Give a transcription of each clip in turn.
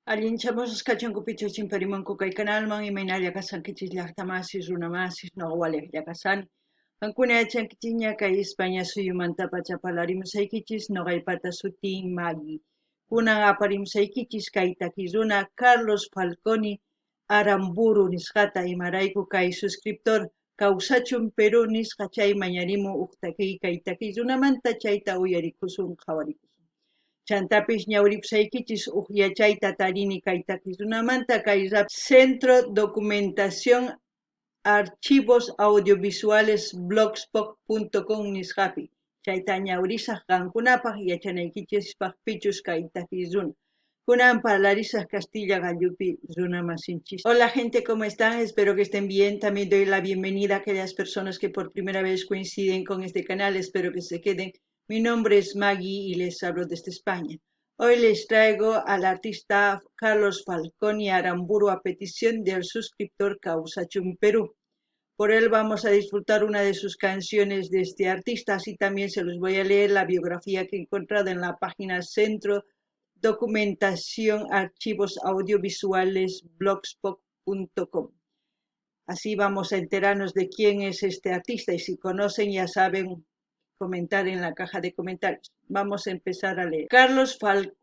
Allinchamusqas kachunku chimparimunku kay kanalman, imaynalla kashankichis llaqtamasis, runamasis, noqa walejlla kashani. Qankuna yachankichikña kay España suyumantapacha parlarimusaykichis, noqaypata sutiy Maggie. Kunan aparimusaykichis kay takiy runa Carlos Falconi Aramburu nisqata, imarayku kay suscriptor Kawsachun Perú nisqa chay mañarimun uj takiy kay takiy runamanta chayta uyarikusun qhawarikusun. Chantapis ñawripusaykichis uj yachayta tarini kay takiy runamanta kay rap Centro Documentación Archivos Audiovisuales blogspot.com nisqapi chayta ñawrisaj qankunapaj yachanaykichispaj pichus kay takiy runa. Kunan parlarisaj Castilla gallupi runa masinchis. Hola gente, ¿cómo están? Espero que estén bien. También doy la bienvenida a aquellas personas que por primera vez coinciden con este canal. Espero que se queden. Mi nombre es Maggie y les hablo desde España. Hoy les traigo al artista Carlos Falconi Aramburu a petición del suscriptor Kawsachun Perú. Por él vamos a disfrutar una de sus canciones de este artista, así también se los voy a leer la biografía que he encontrado en la página Centro Documentación Archivos Audiovisuales blogspot.com. Así vamos a enterarnos de quién es este artista y si conocen ya saben comentar en la caja de comentarios. Vamos a empezar a leer. Carlos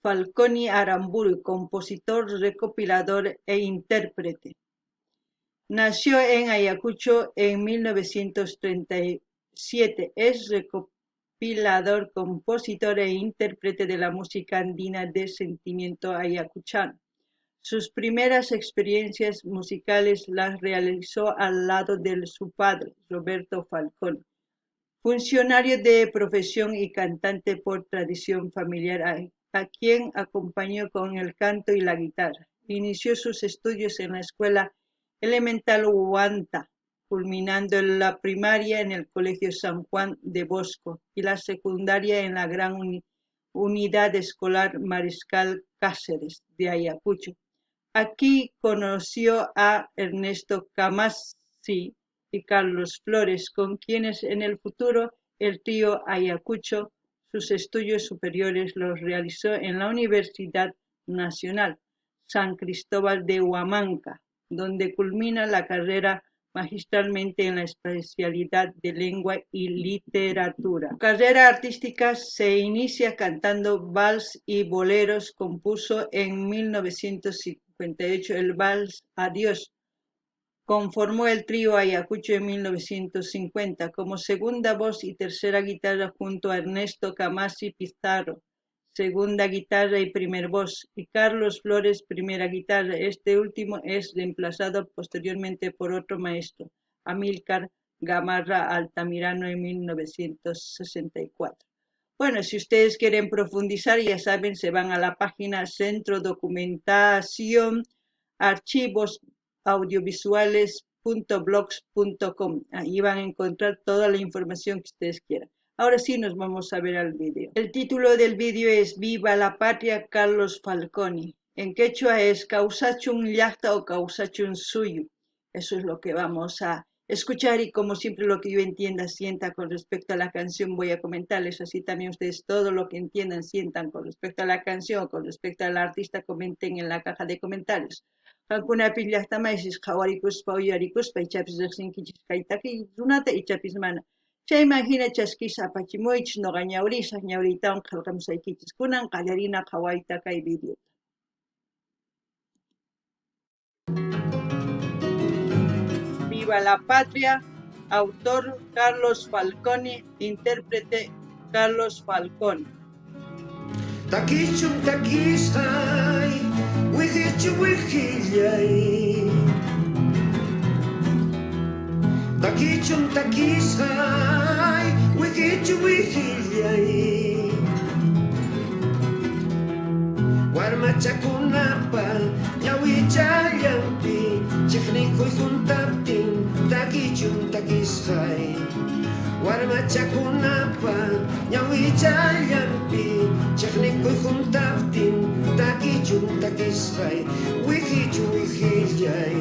Falconi Aramburu, compositor, recopilador e intérprete. Nació en Ayacucho en 1937. Es recopilador, compositor e intérprete de la música andina de sentimiento ayacuchano. Sus primeras experiencias musicales las realizó al lado de su padre, Roberto Falconi, funcionario de profesión y cantante por tradición familiar, a quien acompañó con el canto y la guitarra. Inició sus estudios en la escuela elemental Huanta, culminando la primaria en el Colegio San Juan de Bosco y la secundaria en la Gran Unidad Escolar Mariscal Cáceres de Ayacucho. Aquí conoció a Ernesto Camasi y Carlos Flores, con quienes en el futuro el trío Ayacucho. Sus estudios superiores los realizó en la Universidad Nacional San Cristóbal de Huamanca, donde culmina la carrera magistralmente en la especialidad de lengua y literatura. Su carrera artística se inicia cantando vals y boleros. Compuso en 1958 el vals Adiós. Conformó el trío Ayacucho en 1950 como segunda voz y tercera guitarra junto a Ernesto Camasi Pizarro, segunda guitarra y primer voz, y Carlos Flores, primera guitarra. Este último es reemplazado posteriormente por otro maestro, Amílcar Gamarra Altamirano, en 1964. Bueno, si ustedes quieren profundizar, ya saben, se van a la página Centro Documentación Archivos Audiovisuales.blogs.com. Ahí van a encontrar toda la información que ustedes quieran. Ahora sí nos vamos a ver al vídeo. El título del vídeo es Viva la Patria, Carlos Falconi. En quechua es Kawsachun Llaqta o Kawsachun Suyu. Eso es lo que vamos a escuchar y como siempre lo que yo entienda, sienta con respecto a la canción voy a comentarles. Así también ustedes todo lo que entiendan, sientan con respecto a la canción o con respecto al artista, comenten en la caja de comentarios. Qankunapi llaqtamaysis qhawarikuspa uyarikuspa ichapis riqsinkichis kay takiy runata ichapis mana. Chayman hina chaskisqa apachimuychis noqa ñawrisaq ñawriytawan qhelqamusaykichis. Kunan qallarina qhawayta kay videota. Viva la Patria, autor Carlos Falconi, intérprete Carlos Falconi. Takichun takisqay, wiqichu wiqillay. Takichun takisqay, wiqichu wiqillay. Warmachakunapa ñawichallanpi chiqnikuy juntaptin takichun takisqay. Warmachakunapa ñawichallanpi chiqnikuy juntaptin takichun takisqay, wiqichu wiqillay.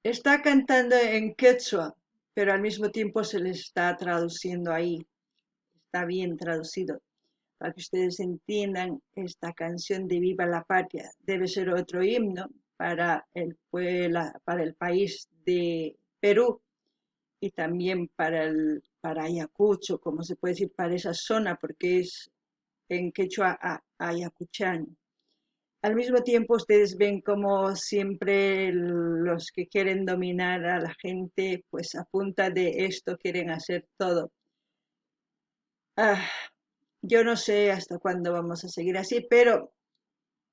Está cantando en quechua, pero al mismo tiempo se le está traduciendo ahí. Está bien traducido. Para que ustedes entiendan esta canción de Viva la Patria. Debe ser otro himno para el país de Perú y también para Ayacucho, como se puede decir, para esa zona, porque es en quechua ayacuchano. Al mismo tiempo ustedes ven como siempre los que quieren dominar a la gente, pues a punta de esto quieren hacer todo. Yo no sé hasta cuándo vamos a seguir así, pero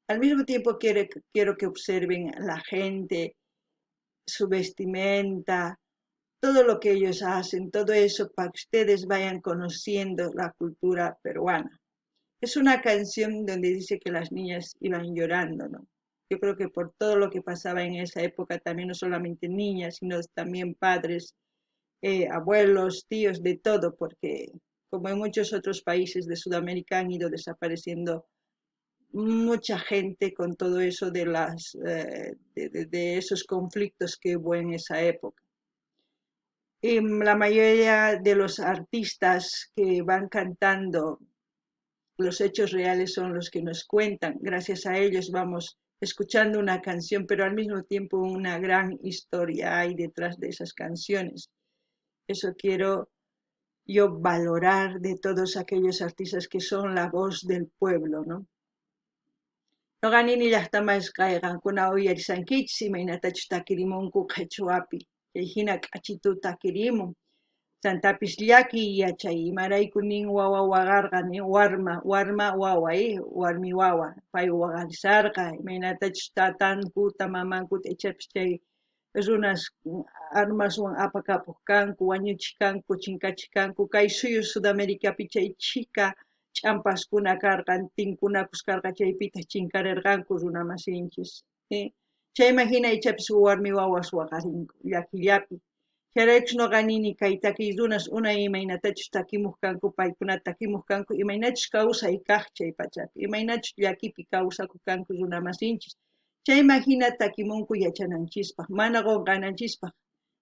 al mismo tiempo quiero que observen a la gente, su vestimenta, todo lo que ellos hacen, todo eso para que ustedes vayan conociendo la cultura peruana. Es una canción donde dice que las niñas iban llorando, ¿no? Yo creo que por todo lo que pasaba en esa época, también no solamente niñas, sino también padres, abuelos, tíos, de todo, porque como en muchos otros países de Sudamérica han ido desapareciendo mucha gente con todo eso de esos conflictos que hubo en esa época. Y la mayoría de los artistas que van cantando los hechos reales son los que nos cuentan. Gracias a ellos vamos escuchando una canción, pero al mismo tiempo una gran historia hay detrás de esas canciones. Eso quiero yo valorar de todos aquellos artistas que son la voz del pueblo, ¿no? Noqa nini llaqtamas kay qankuna uyarisankichis imaynatachus takirimunku qhichwapi, chay hina k'achitu takirimun. Chantapis llakiy yachay, imarayku nin wawa waqarqa, nin warma, warma wawa, warmi wawa, pay waqarisarqa, imaynatachus tatankuta, mamankuta, ichapis chay runas armaswan apakapuq kanku, wañuchiq kanku, chinkachiq kanku, kay suyu Sudamericapi chay chhika ch'ampaskuna karqan, tinkunakus karqa, chaypitaq chinkarirqanku runa masinchis. Chayman hina ichapis warmi wawas waqarinku llakillapi. Chayraykus noqa nini kay takiy runas unay imaynatachus takimuq kanku, paykuna takimuq kanku, imaynachus kawsay kaq chay pachapi, imaynachus llakipi kawsakuq kanku runa masinchis. Chayman hina takimunku yachananchispaq, mana qunqananchispaq,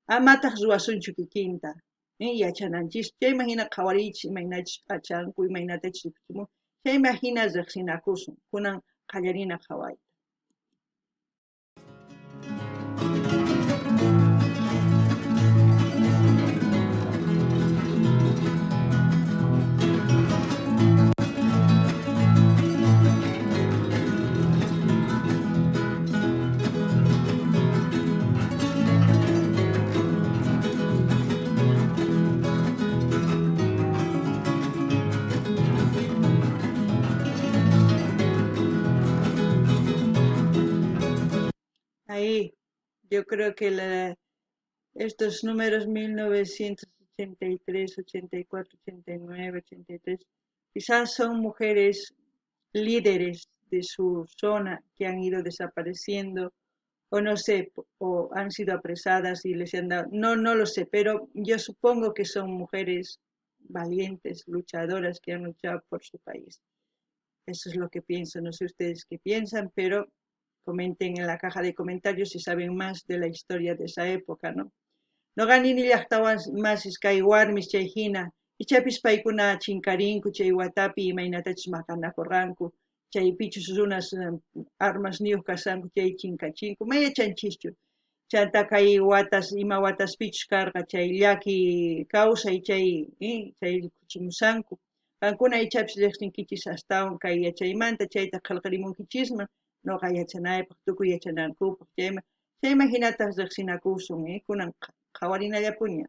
amataq ruwasunchu kikinta, yachananchispaq. Chayman hina qhawariychis imaynachus p'achanku, imaynatachus rikuchimun, chayman hina riqsinakusun, kunan qallarina qhawayta. Ahí, yo creo que estos números 1983, 84, 89, 83, quizás son mujeres líderes de su zona que han ido desapareciendo, o no sé, o han sido apresadas y les han dado, no, no lo sé, pero yo supongo que son mujeres valientes, luchadoras que han luchado por su país. Eso es lo que pienso, no sé ustedes qué piensan, pero comenten en la caja de comentarios si saben más de la historia de esa época, ¿no? Noqa nini llaqtawan masis kay warmis chay hina, ichapis paykuna chinkarinku chay watapi imaynatachus maqanakurqanku, chaypichus runas armasniyuq kashanku chay chinkachinku, may yachanchischu. Chanta kay watas, ima wataspichus karqa chay llaki kawsay chay rikuchimusanku. Qankuna ichapis riqsinkichis astawan kay yachaymanta, chayta qillqarimunkichisman, noqa yachanaypaq, tukuy yachanankupaq, chayman hinataq riqsinakusun, kunan qhawarinallapuña.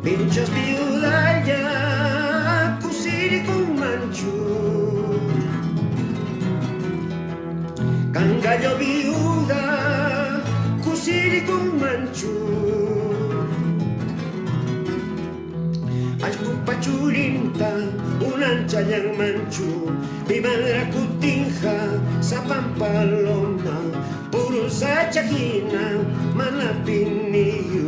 Pinchos viudalla, kusirikunmanchu. Cangallo viuda, kusirikunmanchu. Allkupachurinta, unanchallanmanchu. Pimanrakutinja, sapan paloma, purun sachajina, manapiniyu.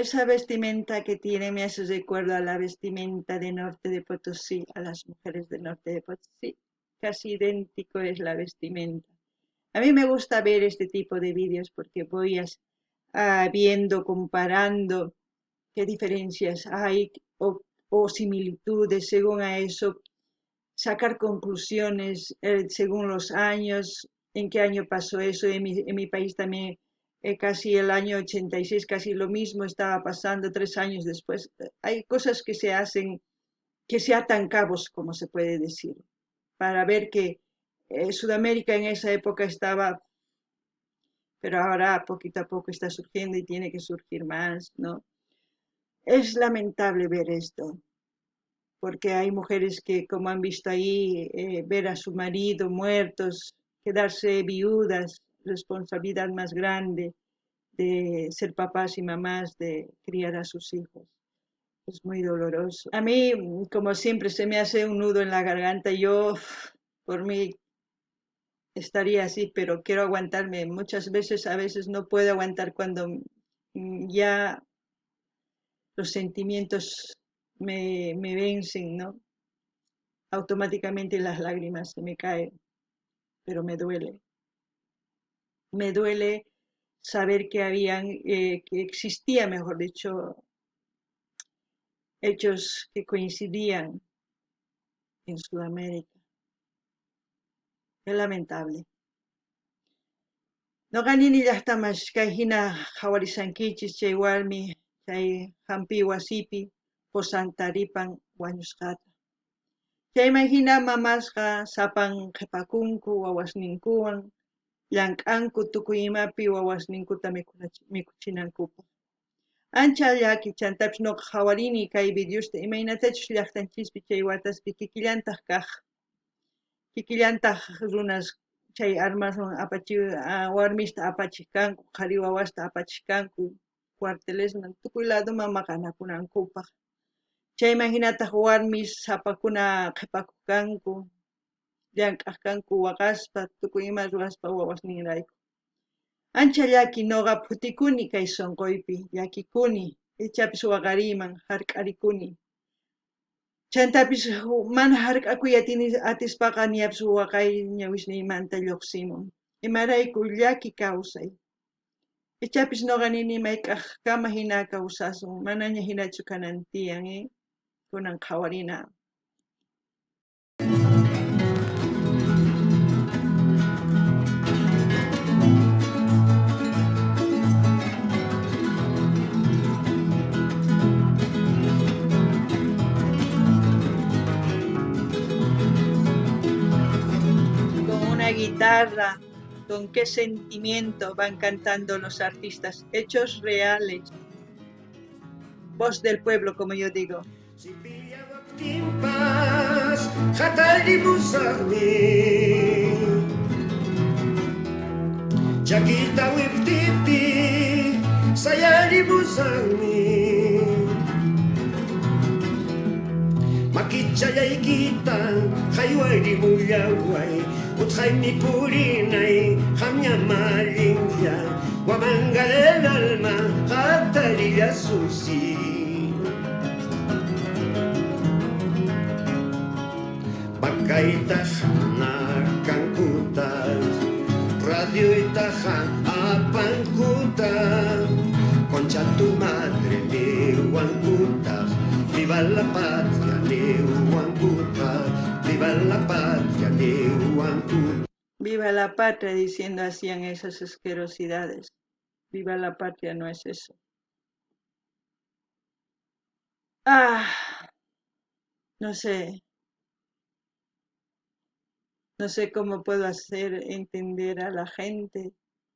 Esa vestimenta que tiene me hace recuerdo a la vestimenta de Norte de Potosí, a las mujeres de Norte de Potosí. Casi idéntico es la vestimenta. A mí me gusta ver este tipo de vídeos porque voy viendo, comparando qué diferencias hay o similitudes según a eso, sacar conclusiones según los años, en qué año pasó eso. En mi país también, casi el año 86, casi lo mismo estaba pasando 3 años después. Hay cosas que se hacen, que se atan cabos, como se puede decir, para ver que Sudamérica en esa época estaba, pero ahora poquito a poco está surgiendo y tiene que surgir más, ¿no? Es lamentable ver esto, porque hay mujeres que, como han visto ahí, ver a su marido muertos, quedarse viudas, responsabilidad más grande de ser papás y mamás, de criar a sus hijos. Es muy doloroso. A mí, como siempre, se me hace un nudo en la garganta. Yo, por mí, estaría así, pero quiero aguantarme. Muchas veces, a veces no puedo aguantar cuando ya los sentimientos me vencen, ¿no? Automáticamente las lágrimas se me caen, pero me duele. Me duele saber que que existía, mejor dicho, hechos que coincidían en Sudamérica. Es lamentable. Noqa nini llajtamas kay hina qhawarisankichis chay warmi chay hampi wasipi qusantaripan wañusqata. Chayman hina mamasqa sapan qhipakunku wawasninkuwan, llank'anku tukuy imapi wawasninkuta mikhuchinankupaq. Ancha llaki chantapis noqa qhawarini kay videosta imaynatachus llaqtanchispi chay wataspi kikillantaq kaq, kikillantaq runas chay armaswan warmista apachiq kanku, qhari wawasta apachiq kanku cuartelesman tukuy ladoman maqanakunankupaq. Chayman hinataq warmis sapakuna qhipakuq kanku, llank'aq kanku waqaspa, tukuy ima ruwaspa wawasninrayku. Ancha llaki noqa phutikuni kay sunquypi, llakikuni, ichapis waqariyman, hark'arikuni. Chantapis mana hark'akuy atispaqa niyapis waqay ñawisniymanta lluqsimun. Imarayku llaki kawsay. Ichapis noqa nini mayk'aqkama hina kawsasun, manaña hinachu kanan tiyan, Kunan qhawarina. Guitarra, con qué sentimiento van cantando los artistas, hechos reales, voz del pueblo, como yo digo. Utqaymi purinay qamña mallinlla Huamanga del alma hatarilla susi. Bakayta nakankutas, radioytaqa apankuta, concha tu madre niwankuta, viva la patria niwankuta, viva la patria niwankuta. Viva la patria, diciendo hacían esas asquerosidades. Viva la patria no es eso. Ah, no sé. No sé cómo puedo hacer entender a la gente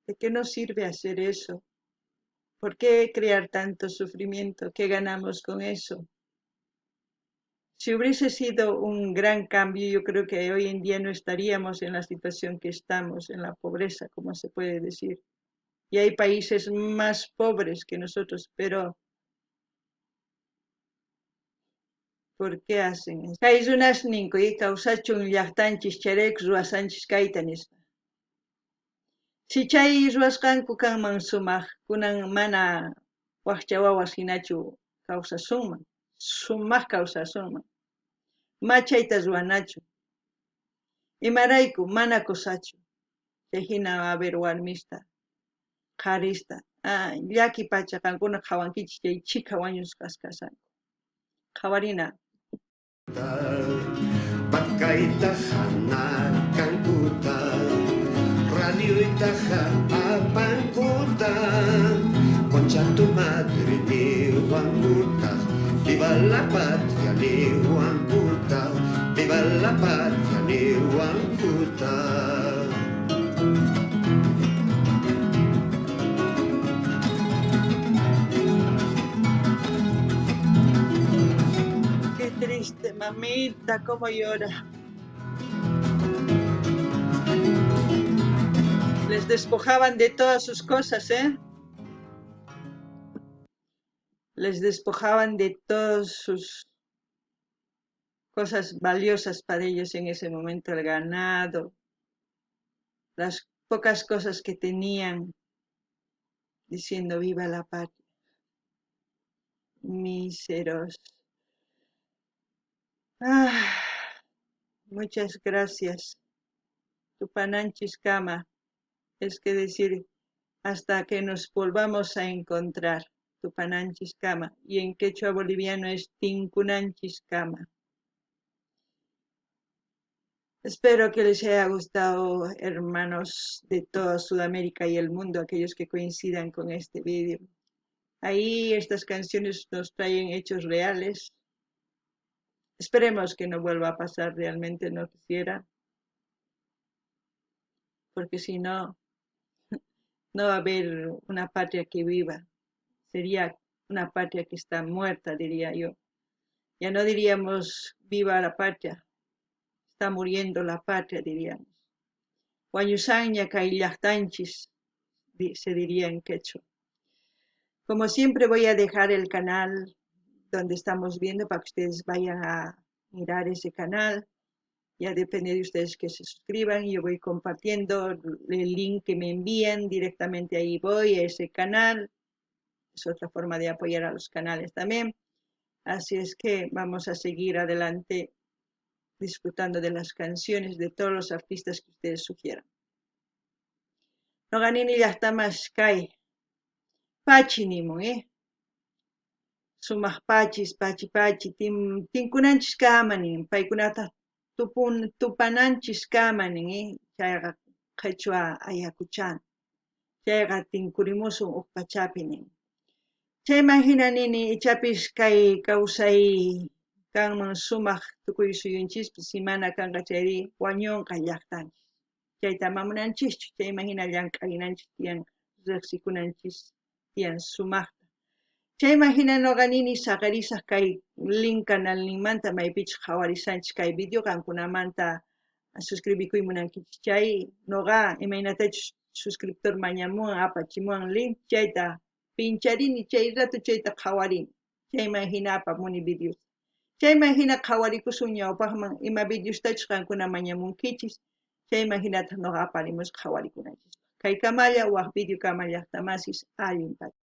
de qué nos sirve hacer eso. ¿Por qué crear tanto sufrimiento? ¿Qué ganamos con eso? Si hubiese sido un gran cambio, yo creo que hoy en día no estaríamos en la situación que estamos, en la pobreza, como se puede decir. Y hay países más pobres que nosotros, pero ¿por qué hacen eso? Kay runas ninku, kawsachun llaqtanchis chayrayku ruwasanchis kayta nispa. Si chay ruwasqanku kanman sumaq, kunan mana Wajcha wawas jinachu kawsasunman, sumaj kawsasunman. Ma chayta ruwanachu. Imarayku mana kusachu. Chay jina va a haber warmista, qharista. Ah, llaki pacha qankuna qhawankichis chay chhika wañusqas kashanku. Qhawarina. Pakayta janarkankuta, radioyta apankuta, concha tu madre niwankuta, viva la patria niwankuta, viva la patria niwankuta. Qué triste, mamita, cómo llora. Les despojaban de todas sus cosas, ¿eh? Les despojaban de todas sus cosas valiosas para ellos en ese momento, el ganado, las pocas cosas que tenían, diciendo viva la patria. Míseros. Ah, muchas gracias. Tupananchis kama, es que decir, hasta que nos volvamos a encontrar. Tupananchis kama. Y en quechua boliviano es Tinkunanchis kama. Espero que les haya gustado, hermanos de toda Sudamérica y el mundo, aquellos que coincidan con este vídeo. Ahí estas canciones nos traen hechos reales. Esperemos que no vuelva a pasar, realmente no quisiera, porque si no, no va a haber una patria que viva. Sería una patria que está muerta, diría yo. Ya no diríamos viva la patria, está muriendo la patria, diríamos. Wañushanña kay llaqtanchis, se diría en quechua. Como siempre voy a dejar el canal donde estamos viendo para que ustedes vayan a mirar ese canal. Ya depende de ustedes que se suscriban. Yo voy compartiendo el link que me envían, directamente ahí voy a ese canal. Es otra forma de apoyar a los canales también. Así es que vamos a seguir adelante disfrutando de las canciones de todos los artistas que ustedes sugieran. Noqa nini llaqtamas kay pachi nimun, eh? Sumaq pachis, pachi pachi, tinkunanchis kama nin, paykunata tupananchis kama nin, eh? Chayqa qhichwa ayakuchan, chayqa tinkurimusun uj pachapi nin. Chayman hina nini ichapis kay kawsay kanman sumaq tukuy suyunchispi, si mana kanqa chayri wañunqa llaqtanchis. Chayta ama munanchischu, chayman hina llank'arinanchis tiyan, riqsikunanchis tiyan sumaqta. Chayman hina noqa nini saqerisaq kay link canalninmanta maypichus qhawarisanchis kay video qankunamanta suscribikuy munankichis chay noqa imaynatachus suscriptor mañamuwan apachimuwan link chayta pincharini chay rato chayta qhawarini chayman hina apamuni videos. Chayman hina qhawarikusun ñawpaqman ima videostachus qankuna mañamunkichis chayman hinataq noqa aparimusqa qhawarikunanchis. Kay kamalla waj video kama llaqtamasis allin pacha.